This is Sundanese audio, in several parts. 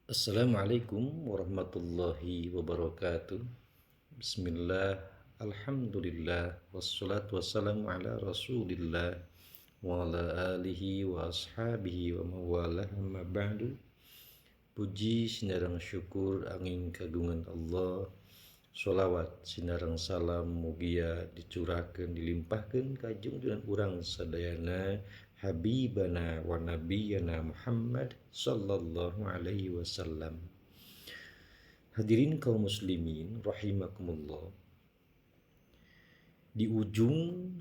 Assalamualaikum warahmatullahi wabarakatuh. Bismillah, alhamdulillah, wassalatu wassalamu ala rasulillah wa ala alihi wa ashabihi wa mawalah, amma ba'du. Puji sinareng syukur angin kagungan Allah. Sholawat sinareng salam mugia dicurahkeun dilimpahkeun ka junjungan urang sadayana habibana wa nabiyana Muhammad sallallahu alaihi wasallam. Hadirin kaum muslimin rahimakumullah. Di ujung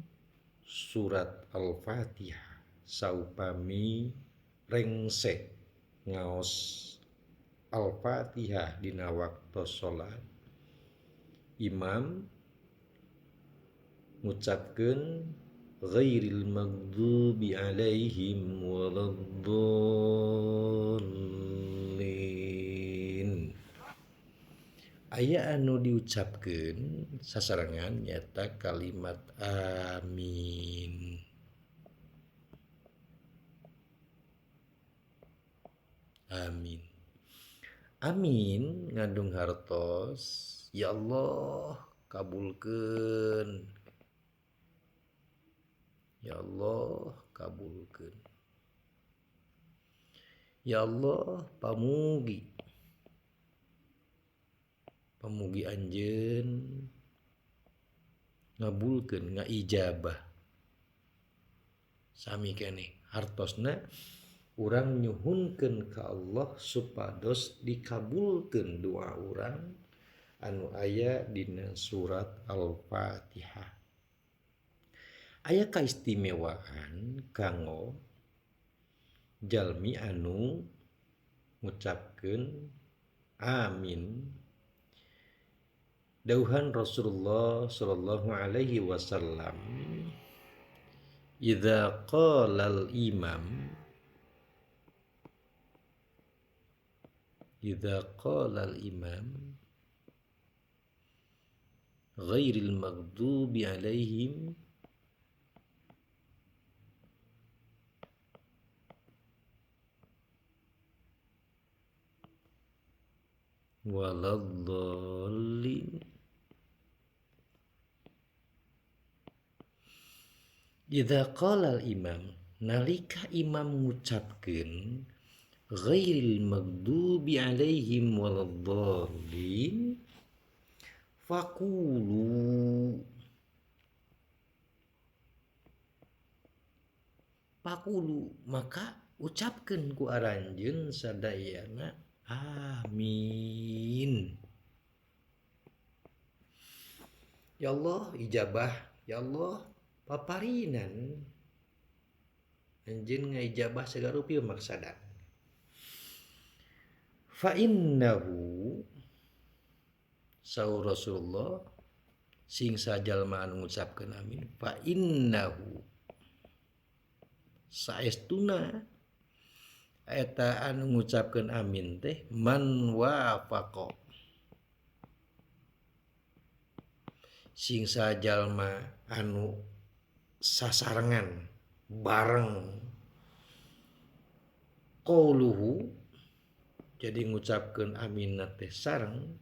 surat Al-Fatihah saupami rengse ngaos Al-Fatihah dina waktu salat, imam ngucapkeun ghairil maghdubi alaihim waladdallin. Aya anu diucapkeun sasarengan nyata kalimat amin. Amin. Amin ngandung hartos, ya Allah kabulkeun. Ya Allah kabulkeun. Ya Allah pamugi. Pamugi anjeun ngabulkeun ngaijabah. Sami keneh hartosna urang nyuhunkeun ka Allah supados dikabulkeun doa urang anu aya dina surat Al-Fatihah. Aya kaistimewaan kanggo jalmi anu ngucapkeun amin. Dauhan Rasulullah sallallahu alaihi wasallam, idza qala al-imam, idza qala al-imam ghairil maghdubi alaihim waladdallin. Idza qala al-imam, nalika imam ngucapkeun ghairil maghdubi alaihim waladdallin, faqulu, faqulu maka ucapkeun ku aranjeun sadayana amin. Ya Allah ijabah, ya Allah paparinan anjeun ngaijabah sagala rupi maksadan. Fa innahu saur Rasulullah sing sajalma anu ngucapkeun amin, fa innahu saestuna eta anu ngucapkeun amin teh man wafaqa, sing sajalma anu sasarengan bareng qauluhu, jadi ngucapkeun amin teh sareng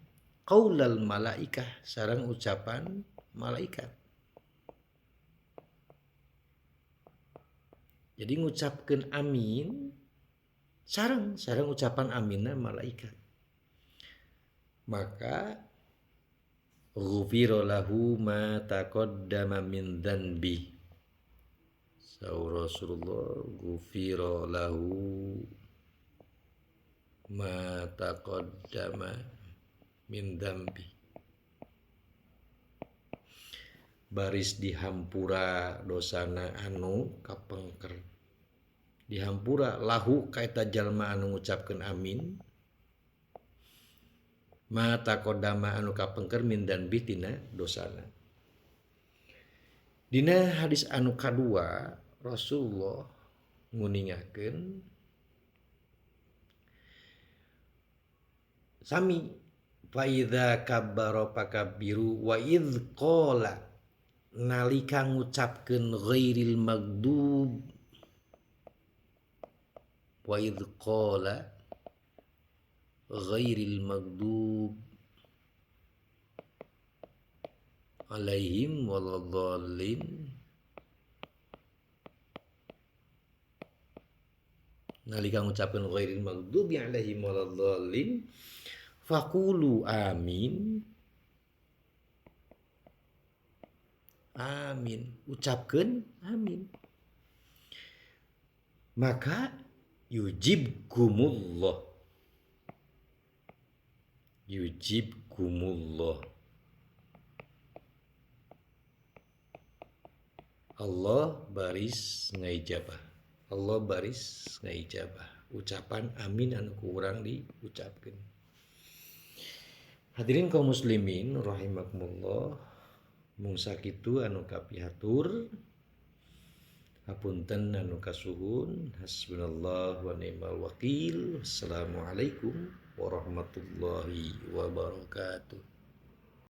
qaulal malaikah, sareng ucapan malaikat. Jadi ngucapkeun amin sareng sareng ucapan aminna malaikat. Maka ghufira lahu ma taqaddama min dzanbi. Saur Rasulullah ghufira lahu ma taqaddama min dzanbi. Baris dihampura dosana anu kapengker. Dihampura lahu kaeta jalma anu ngucapkeun amin. Ma taqaddama anu kapengker min dzanbi tina dosana. Dina hadis anu kadua Rasulullah nguningakeun sami fa idza kabbara fakabbiru wa idz qala, nalika ngucapkeun ghairil maghdub, wa idz qala Ghairil maghdub alaihim waladhdallin. Nalika ngucapkeun ghairil maghdubi alaihim waladhdallin faqulu amin. Amin, ucapkeun amin. Maka yujibkumullah. Yujibkumullah. Allah baris ngaijabah. Allah baris ngaijabah. Ucapan amin anu ku urang diucapkeun. Hadirin kaum muslimin rahimakumullah, mung sakitu anu kapihatur. Hapunten anu kasuhun. Hasbunallah wa ni'mal wakil. Wassalamualaikum warahmatullahi wabarakatuh.